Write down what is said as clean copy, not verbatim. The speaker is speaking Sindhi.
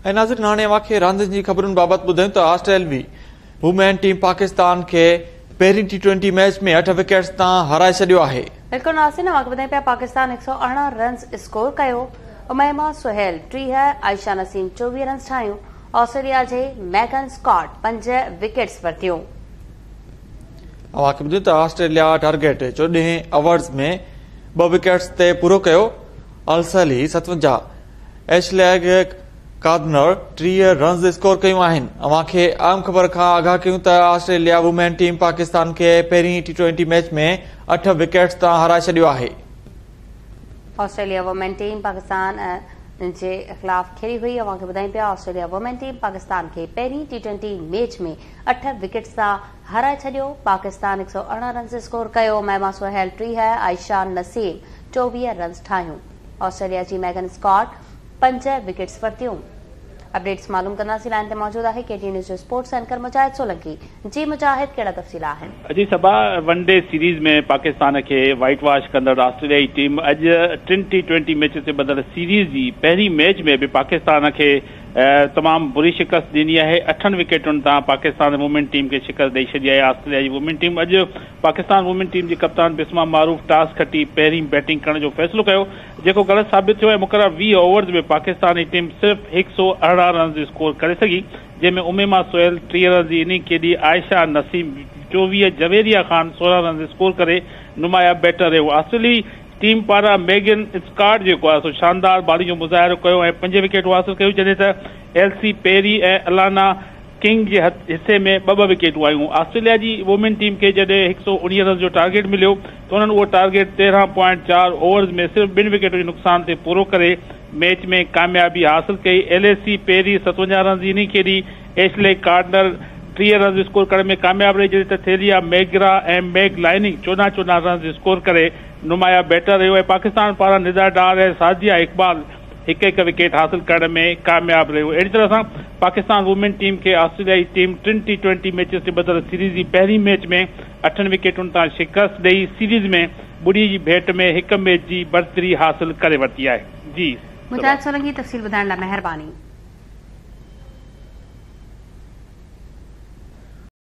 ۽ ناظرين هاڻي اوهان کي راندين جي خبرن بابت ٻڌايون ته آسٽريلوي وومين ٽيم پاڪستان کي پهرين ٽي ٽوئنٽي ميچ ۾ 8 وڪيٽس تان هارائي ڇڏيو آهي. بلڪل ناظرين اوهان کي ٻڌايون پيا پاڪستان 118 رنز اسڪور ڪيو، اميما سهيل 30، عائشه نسيم 24 رنز ٺاهيون، آسٽريليا جي ميگن اسڪاٽ 5 وڪيٽس ورتيون. اوهان کي ٻڌايون ته آسٽريليا ٽارگيٽ 14 اوورز ۾ 2 وڪيٽس تي پورو ڪيو، السلي 57، ايشليگ ڪارڊنر 30 رنز اسڪور ڪيون آهن. اوهان کي اهم خبر کان آگاهه ڪيون ته آسٽريليا وومين ٽيم پاڪستان کي پهرين ٽي ٽوئنٽي ميچ ۾ 8 وڪيٽس تان هارائي ڇڏيو آهي. آسٽريليا وومين ٽيم پاڪستان جي خلاف کيڏي هئي. اوهان کي ٻڌايون پيا آسٽريليا وومين ٽيم پاڪستان کي پهرين ٽي ٽوئنٽي ميچ ۾ 8 وڪيٽس تان هارائي ڇڏيو. پاڪستان 118 رنز اسڪور ڪيو. اميما سهيل 30، عائشه نسيم 24 رنز ٺاهيون. آسٽريليا جي ميگن اسڪاٽ 5 وڪيٽس ورتيون. اپڊيٽس معلوم ڪنداسين لائن تي موجود آهي ڪي ٽي نيوز جو اسپورٽس اينڪر مجاهد سولنگي. جي مجاهد ڪهڙا تفصيل آهن؟ جي صبا، ون ڊي سيريز ۾ پاڪستان کي وائيٽ واش ڪندڙ آسٽريليائي ٽيم اڄ ٽن ٽي ٽوئنٽي ميچز تي ٻڌل سيريز جي پهرين ميچ ۾ به پاڪستان کي تمام بري شڪست ڏني آهي. اٺن وڪيٽن تان پاڪستان وومين ٽيم کي شڪست ڏئي ڇڏي آهي. آسٽريليا جي وومين ٽيم اڄ پاڪستان وومين ٽيم جي ڪپتان بسما معروف ٽاس کٽي پهرين بيٽنگ ڪرڻ جو فيصلو ڪيو، جيڪو غلط ثابت ٿيو ۽ مقرره 20 اوورز ۾ پاڪستاني ٽيم صرف 118 رنز اسڪور ڪري سگهي، جنهن ۾ اميما سهيل 30 رنز جي اننگ کيڏي، عائشه نسيم 24، جويريه خان 16 رنز اسڪور ڪري نمايان بيٽر رهيو. آسٽريلوي ٽيم پاران ميگن اسڪاٽ جيڪو آهي سو شاندار بالنگ جو مظاهرو ڪيو ۽ 5 وڪيٽون حاصل ڪيون، جڏهن ته ايلسي پيري ۽ الانا ڪنگ جي حصي ۾ ٻه ٻه وڪيٽون آيون. آسٽريليا جي وومين ٽيم کي جڏهن 119 رنز جو ٽارگيٽ مليو ته انهن اهو ٽارگيٽ 13.4 اوورز ۾ صرف ٻن وڪيٽن جي نقصان تي پورو ڪري ميچ ۾ ڪاميابي حاصل ڪئي. ايليسي پيري 57 رنز جي اننگ کيڏي، ايشلي ڪارڊنر 30 رنز اسڪور ڪرڻ ۾ ڪامياب رهي جڏهن ته ٿيليا ميگرا ۽ ميگ لائننگ 14 14 رنز اسڪور ڪري نمايان بيٽر رهيو ۽ پاڪستان پاران ندا ڊار ۽ سعديه اقبال هڪ هڪ وڪيٽ حاصل ڪرڻ ۾ ڪامياب رهيو. اهڙي طرح سان پاڪستان وومين ٽيم کي آسٽريليائي ٽيم ٽن ٽي ٽوئنٽي ميچز تي ٻڌل سيريز جي پهرين ميچ ۾ اٺن وڪيٽن تان شڪست ڏئي سيريز ۾ ٻڙي جي ڀيٽ ۾ هڪ ميچ جي برتري حاصل ڪري ورتي آهي. جي مجاهد سولنگي تفصيل ٻڌائڻ لاء مهرباني.